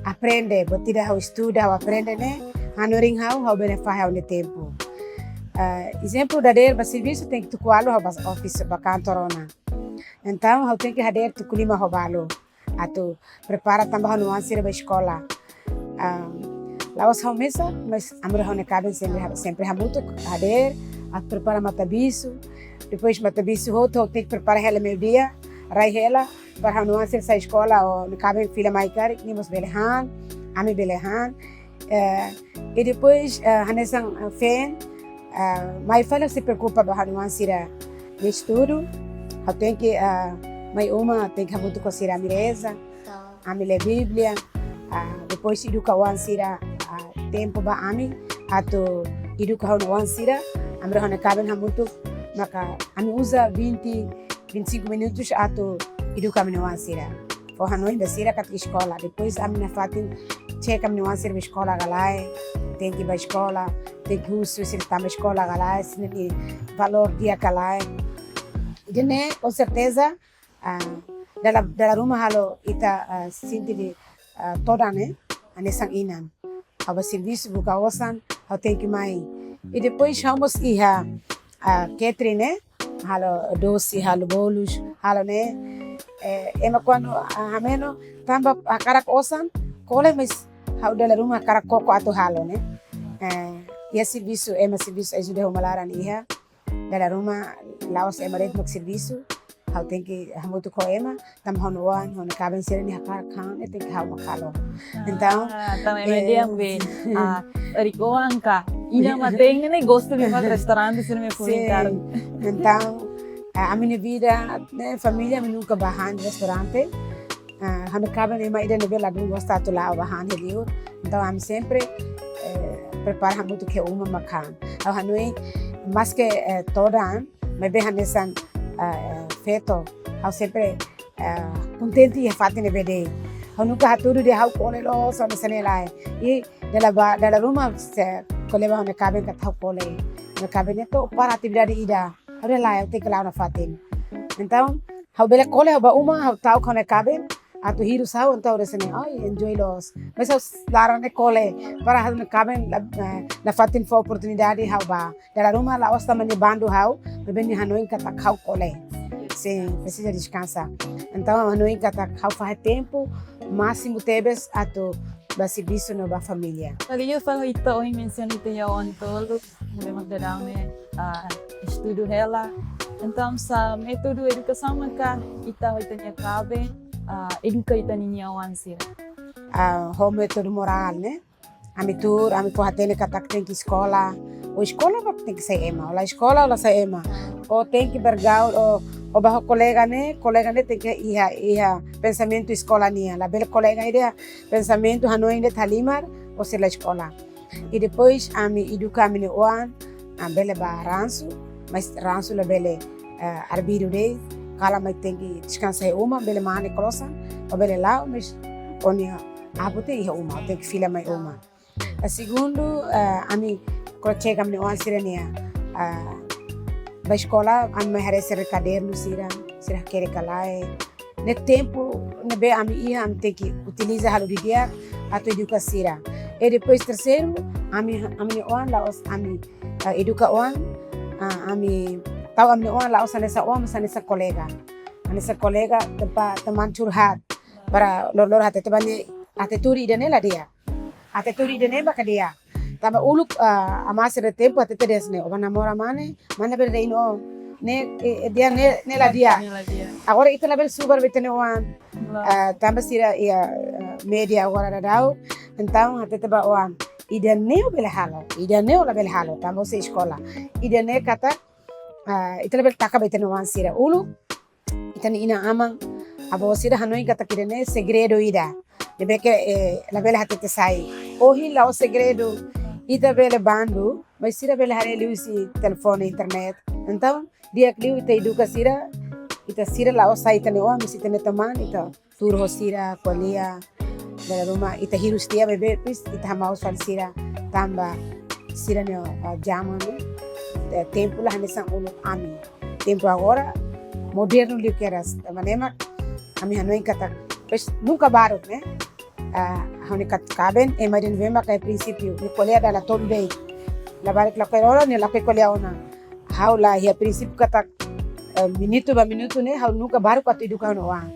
aprende, buat ida ha'u estuda, ha'u aprende ne'e, hanorin ha'u, ha'u bele fahe ha'u-nia tempu. Ah, ezemplu, dadeer ba servisu tenke tuku ualu ha'u ba office, ba kantor ona. Entaun, ha'u tenke hadeer tuku lima ho balu. Atu prepara tanba ha'u-nia oan sira ba eskola. Ah, la'ós ha'u mesak, mas ami ho ha'u-nia kaben sempre, sempre hamutuk hadeer, atu prepara matabixu. Depois matabixu hotu, ha'u tenke prepara hela meiudia, rai hela, para ha'u-nia oan sira sai eskola, ha'u-nia kaben fila mai karik, nia mós bele han, ami bele han. Eh, i depois, eh, hanesan, eh, feen, eh, mai fali ha'u sei preokupa ba ha'u-nia oan sira-nia estudu, ha'u tenke, eh, mai uma, tenke hamutuk ho sira ami reza, ami lee Bíblia, ah, depois eduka oan sira, ah, tempu ba ami, atu eduka ha'u-nia oan sira, ami ho ha'u-nia kaben hamutuk, maka ami uza vinte, vinte e cinco minutos atu eduka ami-nia oan sira. Fó hanoin ba sira katak eskola. Depois ami nafatin cek ami-nia oan sira ba eskola ka lae, tenke ba eskola, tenke husu sira tama eskola ka lae, sira-nia valór di'ak ka lae. Ida-ne'e, com certeza, ah, dala, dala ruma halo ita, ah, sente de'it, ah, todan ne'e, hanesan inan. Ha'u ba servisu buka osan, ha'u tenke mai. I depois ha'u mós iha, ah, catering ne'e, halo dosi, halo bolus, halo ne'e. Eh, ema kuandu, ah, hameno, tanba hakarak osan, kole mas ha'u dala ruma hakarak koko atu halo ne'e. Eh, iha servisu, ema servisu ajuda uma laran iha. Dala ruma la'ós ema de'it mak servisu, ha'u tenke hamutuk ho ema, tanba ha'u-nia oan, ha'u-nia kaben sira-nia hakarak han, ne'e tenke ha'u mak halo. Entaun, ah, tanba ema, eh, dehan be, ah, rik oan ka, ida matenek ne'e gosta de fali restaurante sira-nia furin karik. Entaun, ah, ami-nia vida, ne'e, família, ami nunka ba han restaurante. Ah, ha'u-nia kaben ema ida ne'ebé ladún gosta atu la'o ba han iha liur. Entaun ami sempre, eh, prepara hamutuk iha uma mak han. Ha'u hanoin, maske, eh, todan, maibé hanesan, eh, feto, ha'u sempre, eh, kontente iha fatin ne'ebé de'it. Ha'u nunka hatudu dehan ha'u kole loos, ha'u hanesan ne'e lae. I dala ba, dala ruma sei ko'alia ba ha'u-nia kaben katak ha'u kole. Ha'u-nia kaben dehan to'o para atividade ida. Ha'u dehan lae, ha'u tenke la'o nafatin. Entaun, ha'u bele kole, ha'u ba uma, ha'u ta'uk ha'u-nia kaben, atu hirus ha'u, entaun ha'u hanesan ne'e, ai, enjoy loos. Mas ha'u laran ne'e kole, para ha'u-nia kaben, la, eh, nafatin fó oportunidade ha'u ba. Dala ruma la'ós tanba nia bandu ha'u, maibé nia hanoin katak ha'u kole. Sin, presiza deskansa. Entaun, ha'u hanoin katak ha'u fahe tempu másimu tebes atu ba servisu no ba família. Liuliu fali ita ohin mensiona ita-nia oan tolu, mulai mak daudaun ne'e, ah, estudu hela. Entaun, sá métodu edukasaun maka ita ho ita-nia kaben, ah, eduka ita-nia oan sira? Ah, ho métodu morál, ne'e? Ami tuur, ami fó hatene katak tenke eskola. Ó eskola mak tenke sai ema, ó la eskola ó la sai ema. Ó tenke bergaul, ó, ó ba ho kolega ne'e, kolega ne'e tenke iha, iha pensamentu eskola nian. Labele kolega ida pensamentu hanoin de'it halimar, ó sei la eskola. I depois ami eduka ami-nia oan, ah, bele ba ransu, mas ransu labele, eh, arbiru de'it, kalan mai tenke deskansa iha uma, bele mane klosan, ó bele la'o, mas ó-nia avó tenke iha uma, tenke fila mai uma. Ah, segundu, ah, ami koko ami-nia oan sira-nia, ah, ba eskola, ami mai haree sira-nia kadernu sira, sira hakerek ka lae. Ne'e tempu ne'ebé ami iha, ami tenke utiliza halo didi'ak atu eduka sira. I depois terseiru, ami, ami-nia oan la'ós ami, ah, eduka oan, ah, ami tau ami-nia oan la'ós hanesan oan, mas hanesan kolega. Hanesan kolega, tempat teman curhat. Para loroloron hatete ba ne'e, hatete tuur ida-ne'e la di'ak. Hatete tuur ida-ne'e maka di'ak. Tanba uluk, ah, amá sira-nia tempu hatete de'it hanesan ne'e, ó ba namora mane, mane bele dehan ó. Ne'e, eh, eh, dehan ne'e, ne'e la di'ak. Ne'e la di'ak. Agora ita labele subar ba ita-nia oan. Klaru. Ah, tanba sira iha, ah, média agora daudaun. Entaun, hatete ba oan. Ida-ne'e ó bele halo, ida-ne'e ó labele halo, tanba ó sei eskola. Ida-ne'e katak ah, ita labele taka ba ita-nia oan sira. Uluk, ita-nia inan-aman, avó sira hanoin katak ida-ne'e segredu ida. Ne'ebé ke, eh, labele hatete sai. Ohin la'ós segredu. Ita bele bandu, mas sira bele haree liuhusi telefone, internet. Entaun, di'ak liu ita eduka sira, ita sira la'ós sai ita-nia oan, mas ita-nia teman, ita tuur ho sira, ko'alia, dala ruma ita hirus tiha maibé, please, ita hamaus fali sira tanba sira-nia, ah, zaman, eh, tempu la hanesan uluk ami. Tempu agora modernu liu kedas, ema ne'e mak ami hanoin katak, please, nunka baruk, ne'e? Ah, ha'u-nia kat-, kaben, ema ida ne'ebé mak iha prinsípiu, nia ko'alia dala tolu de'it. Labarik lakohi ona, nia lakohi ko'alia ona. Ha'u la iha prinsípiu katak, eh, minutu ba minutu ne'e, ha'u nunka baruk atu eduka ha'u-nia oan.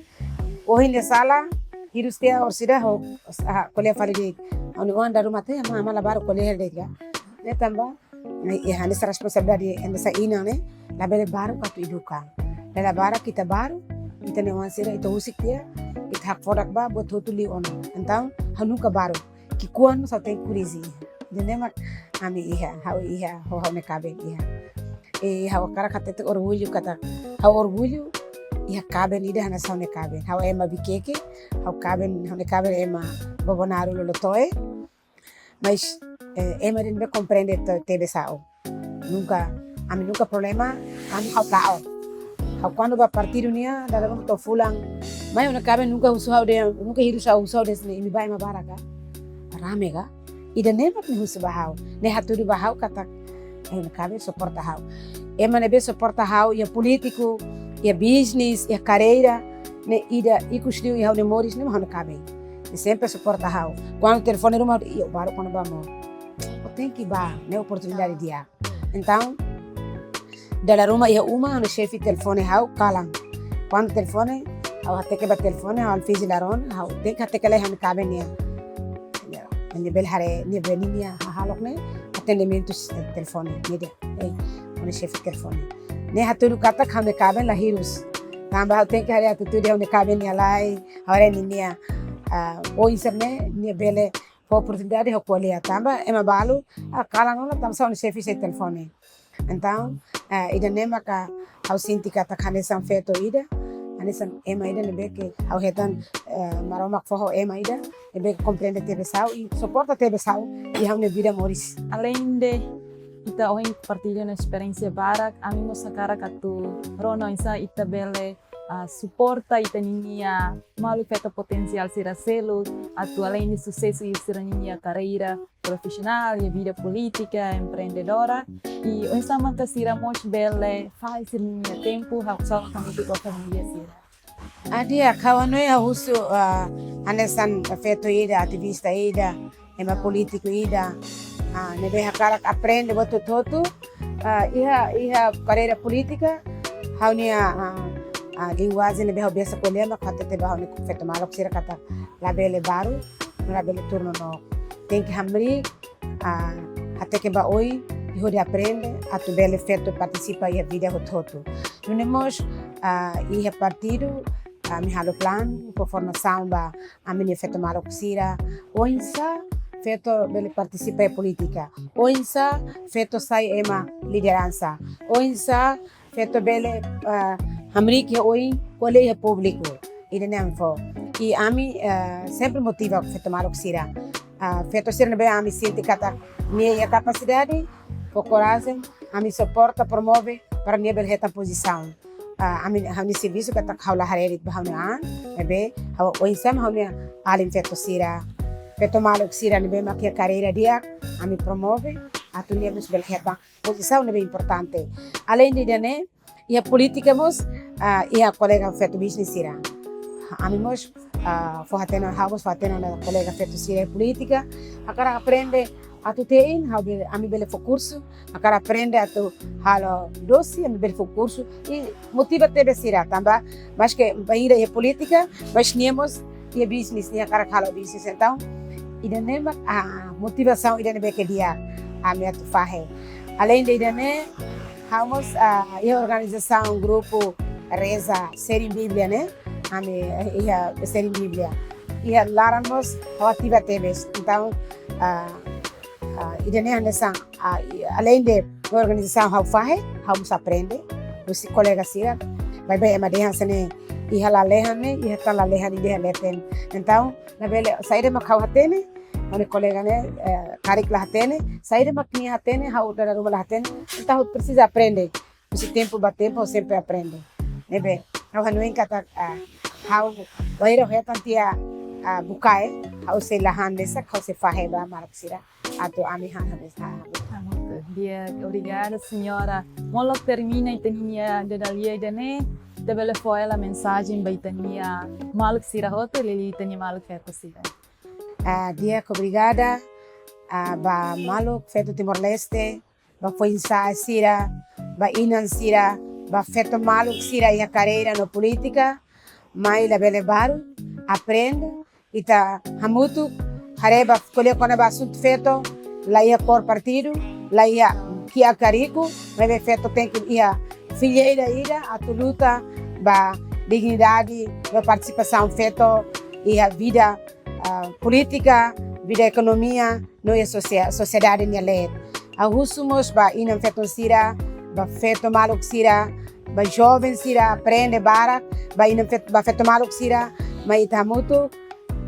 Ohin nia sala, hirus tiha orsida ho, ah, ko'alia fali de'it. Ha'u-nia oan dala ruma hatete, "Amá, amá la baruk ko'alia de'it ka?" Ne'e tanba, ne'e, iha hanesan responsabilidade hanesan inan ne'e, labele baruk atu eduka. Dala barak ita baruk, ita-nia oan sira ita husik tiha, ita hakfodak ba, buat hotu liu ona. Entaun, ha'u nunka baruk. Ki'ikoan mós ha'u tenke korrije. Ida-ne'e mak ami iha, ha'u iha, ho ha'u-nia kaben iha. I ha'u hakarak hatete orgullu katak, ha'u orgullu iha kaben ida hanesan ha'u-nia kaben. Ha'u ema Viqueque, ha'u kaben, ha'u-nia kaben ema Bobonaro Lolotoe. Mas, eh, ema ida ne'ebé komprende to-, tebes ha'u. Nunka, ami nunka problema, ami ha'u ta'uk. Ha'u kuandu ba partidu nian, dala ruma to'o fulan. Mai ha'u-nia kaben nunka husu ha'u dehan, nunka hirus ha'u, husu ha'u dehan ne'e, imi ba ema barak ka? Rame ka? Ida-ne'e mak nia husu ba ha'u. Nia hatudu ba ha'u katak, eh, ha'u-nia kaben suporta ha'u. Ema ne'ebé suporta ha'u, iha polítiku, iha bisnis, iha karreira, ne'e ida ikus liu iha ha'u-nia moris ne'e mak ha'u-nia kaben. Nia sempre suporta ha'u. Kuandu telefone ruma, io, baru kuandu ba mo. Ha'u tenke ba, ne'e oportunidade di'ak. Entaun, dala ruma iha uma, ha'u-nia xefe telefone ha'u, kalan. Kuandu telefone, ha'u hateke ba telefone, ha'u alfiji laron, ha'u tenke hateke lai ha'u-nia kaben nian. Ya, nia bele haree, nia bele ninia hahalok ne'e, atendimentu s-, eh, telefone, nia dehan, eh, ha'u-nia xefe telefone. Nia hatudu katak ha'u-nia kaben la hirus. Tanba ha'u tenke haree atu tudu ha'u-nia kaben nia lai, haree ninia, ah, oinsá ne'e, nia bele fó oportunidade ha'u ko'alia tanba, ema balu, ah, kalan ona tanba sá ha'u-nia xefe sei telefone. Entaun, eh, ida-ne'e maka ha'u sente katak hanesan feto ida, hanesan ema ida ne'ebé ke ha'u hetan, eh, Maromak fó ha'u ema ida, ne'ebé ke komprende tebes ha'u, i suporta tebes ha'u, iha ha'u-nia vida moris. Aleinde ita ohin partilla ona esperiénsia barak, ami mós hakarak atu rona oinsá ita bele ah, suporta ita ninia maluk feto potensiál sira seluk, atu aleinde susesu iha sira ninia karreira profisionál, iha vida polítika, empreendedora, i oinsá maka sira mós bele fahe sira ninia tempu, ha'u sala hamutuk ho família sira. Di'ak, ha'u hanoin ha'u husu, ah, hanesan feto ida, ativista ida, ema polítiku ida, ah, ne'ebé hakarak aprende buat hotu-hotu, ah, iha, iha karreira polítika, ha'u-nia, ah, ah, linguajen ne'ebé ha'u biasa ko'alia mak hatete ba ha'u-nia feto maluk sira katak labele baruk, labele tuur nonook. Tenke hamriik, ah, hateke ba oin, i hodi aprende, atu bele feto partisipa iha vida hotu-hotu. Nune'e mós, ah, iha partidu, ah, ami halo planu, fó formasaun ba ami-nia feto maluk sira, oinsá feto bele partisipa iha polítika, oinsá feto sai ema lideransa, oinsá feto bele, ah, hamriik iha oin, ko'alia iha públiku. Ida-ne'e ami fó. I ami, ah, sempre motiva feto maluk sira. Ah, feto sira ne'ebé ami sente katak nia iha kapasidade, fó korajen, ami suporta, promove, para nia bele hetan pozisaun. Ah, ami, ha'u-nia servisu katak ha'u la haree de'it ba ha'u-nia an, maibé ha'u oinsá mak ha'u-nia alin feto sira, feto maluk sira ne'ebé mak iha karreira di'ak, ami promove, atu nia mós bele hetan pozisaun ne'ebé importante. Aleinde ida-ne'e, iha polítika mós, ah, iha kolega feto bisnis sira. Ami mós, ah, fó hatene, ha'u mós fó hatene ona kolega feto sira iha polítika, hakarak aprende atu te'in, ha'u bele, ami bele fó kursu, hakarak aprende atu halo dosi, ami bele fó kursu, i motiva tebes sira tanba, maske bainhira iha polítika, mas nia mós iha bisnis, nia hakarak halo bisnis. Entaun, ida-ne'e mak, ah, motivasaun ida ne'ebé ke di'ak ami atu fahe. Aleinde ida-ne'e, ha'u mós, ah, iha organizasaun grupu reza Sering Bíblia ne'e, ami iha Sering Bíblia. Iha laran mós ha'u ativa tebes. Entaun, ah, ah, ida-ne'e hanesan, ah, i, aleinde organizasaun ha'u fahe, ha'u mós aprende husi kolega sira. Maibé ema dehan hanesan ne'e, iha lalehan ne'e, iha tan lalehan ida iha leten. Entaun, labele, saida mak ha'u hatene, ha'u-nia kolega ne'e, eh, karik la hatene, saida mak nia hatene, ha'u dala ruma la hatene, entaun ha'u presiza aprende. Husi tempu ba tempu, ha'u sempre aprende. Ne'ebé, ha'u hanoin katak, ah, ha'u, wainhira ha'u hetan tiha, ah, bukae, ha'u sei la han mesak, ha'u sei fahe ba maluk sira atu ami han hanesan. Di'ak, obrigada, señora. Molok termina ita-nia dadalia ida-ne'e, ita bele fó hela mensajen ba ita-nia maluk sira hotu, liuliu ita-nia maluk feto sira. Ah, di'ak, obrigada, ah, ba maluk feto Timor-Leste, ba foin-sa'e sira, ba inan sira, ba feto maluk sira iha karreira no polítika, mai labele baruk, aprende, ita hamutuk, haree ba ko'alia kona-ba asuntu feto, la iha kór partidu, la iha kiak ka riku, maibé feto tenke iha fileira ida atu luta ba dignidade, ba partisipasaun feto iha vida, ah, polítika, vida ekonomia, no iha sosia-, sosiedade nia leet. Ha'u husu mós ba inan feton sira, ba feto maluk sira, ba joven sira, aprende barak, ba inan fet-, ba feto maluk sira, mai ita hamutuk,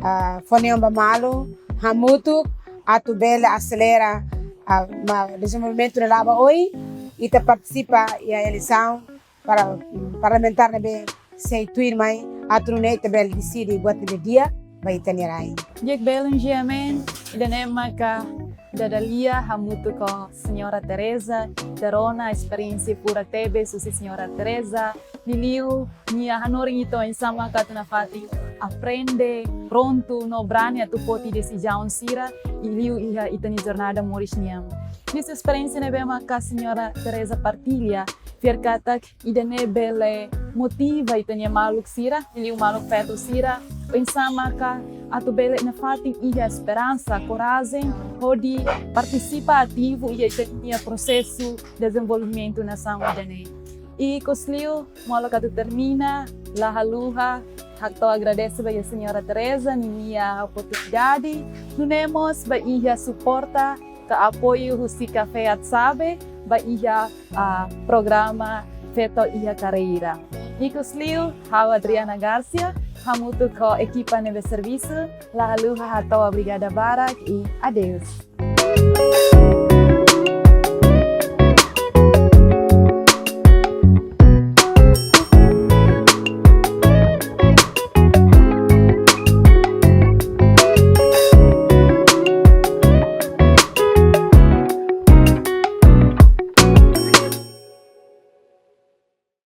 ah, fó neon ba malu, hamutuk, atu bele aselera, ah, ba dezenvolvimentu ne'e la'o ba oin, ita partisipa iha eleisaun para, parlamentár ne'ebé sei tuir mai, atu nune'e ita bele deside buat ne'ebé di'ak ba ita-nia rai. Di'ak belun, G M N, ida-ne'e maka dadalia hamutuk ho Señora Teresa, ita rona esperiénsia furak tebes husi Señora Teresa, liuliu nia hanorin ita oinsá maka atu nafatin aprende, prontu no brani atu foti desizaun sira, liuliu iha ita-nia jornada moris nian. Husi esperiénsia ne'ebé maka Señora Teresa partilla, fiar katak ida-ne'e bele motiva ita-nia maluk sira, liuliu maluk feto sira, oinsá maka atu bele nafatin iha esperansa, korajen, hodi partisipa ativu iha ita-nia prosesu dezenvolvimentu nasaun ida-ne'e. I ikusliu, molok atu termina, la haluha hato'o agradese ba iha Señora Teresa ninia oportunidade, nune'e mós ba iha suporta ka apoiu husi Café Atsabe ba iha, ah, programa Feto iha Karreira. Ikusliu, ha'u Adriana Garcia, hamutuk ho ekipa ne'ebé servisu, la haluha hato'o obrigada barak i adeus.